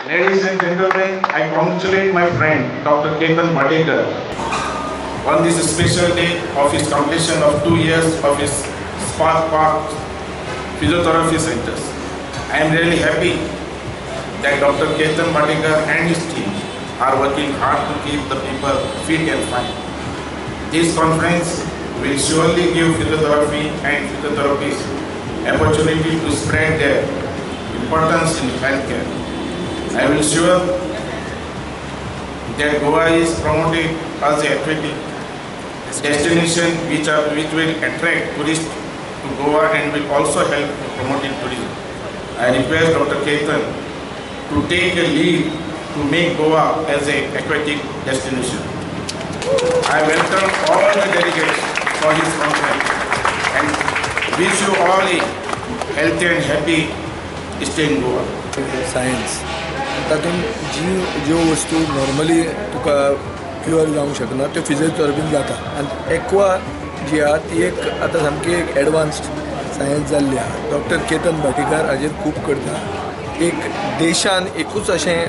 Ladies and gentlemen, I congratulate my friend Dr. Ketan Bhatekar on this special day of his completion of 2 years of his Spark Park Physiotherapy Centers. I am really happy that Dr. Ketan Bhatekar and his team are working hard to keep the people fit and fine. This conference will surely give physiotherapy and physiotherapists opportunity to spread their importance in healthcare. I will sure that Goa is promoted as a aquatic destination which will attract tourists to Goa and will also help to promoting tourism. I request Dr. Ketan to take a lead to make Goa as a aquatic destination. I welcome all the delegates for his conference and wish you all a healthy and happy stay in Goa. Science तातूंत जी ज्यो वस्तू normally तुका cure जावंक शकना, त्यो फिजियोथेरपीन जाता. आनी एक्वा जी आहा ती एक आतां सामकी एक एडवान्स्ड सायन्स जाल्ली आहा. डॉक्टर केतन भाटीकार हाजेर खूब करता. एक देशान एकूच अशें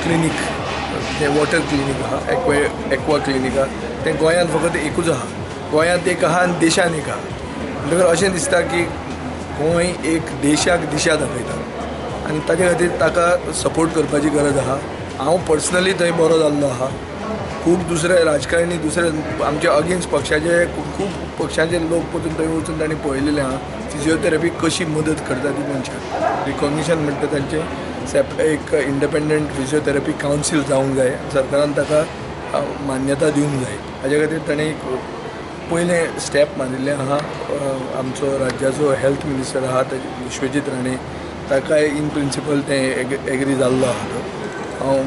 क्लिनीक, तें वॉटर क्लिनीक आहा, एक्वा क्लिनीक आहा. तें गोंयांत फकत एकूच आहा. गोंयांत एक आहा आनी देशान एक आहा. म्हणटकर अशें दिसता की गोंय एक देशाक दिशा दाखयता आनी ताजे खातीर ताका सपोर्ट करपाची गरज आहा. हांव पर्सनली थंय बरो जाल्लो आहा. खूब दुसरे राजकारणी, दुसरे आमचे अगेन्स्ट पक्षाचे, खूब पक्षाचे लोक पसून थंय वचून तांणी पळयलेलें आहा, फिजियोथेरपी कशी मदत करता ती मनशाक. रिकॉग्निशन म्हणटा तांचें एक इंडिपेंडंट फिजियोथेरपी कावन्सील जावंक जाय. सरकारान ताका मान्यता दिवंक जाय. हाजे खातीर ताणें एक पयलें स्टेप मारिल्लें आहा. आमचो राज्याचो हेल्थ मिनिस्टर आहा ताजे विश्वजीत राणे, ताकाय इन प्रिंसिपल तें एग्री जाल्लो आहा. तो हांव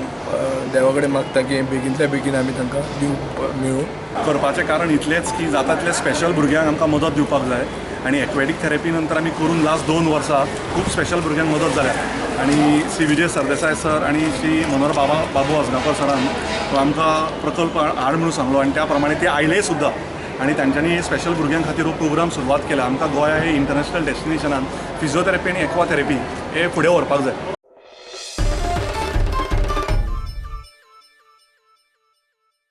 देवा कडेन मागता की बेगीनच्या बेगीन आमी तांकां दिवंक मेळूं. करपाचें कारण इतलेंच की जाता तितले स्पेशल भुरग्यांक आमकां मदत दिवपाक जाय आनी एक्वेटीक थेरपी नंतर आमी करून लास्ट 2 वर्सां खूब स्पेशल भुरग्यांक मदत जाल्या. आनी श्री विजय सरदेसाय सर आनी श्री मनोहर बाबा बाबू आजगांवकर सरान तो आमकां प्रकल्प हाड म्हणून सांगलो आनी त्या प्रमाणे ते आयले सुद्दां आनी तांच्यांनी स्पेशल भुरग्यां खातीर हो प्रोग्राम सुरवात केला. आमकां गोंया हे इंटरनॅशनल डेस्टिनेशनान फिजियोथेरपी आनी एक्वा थेरपी हे फुडें व्हरपाक जाय.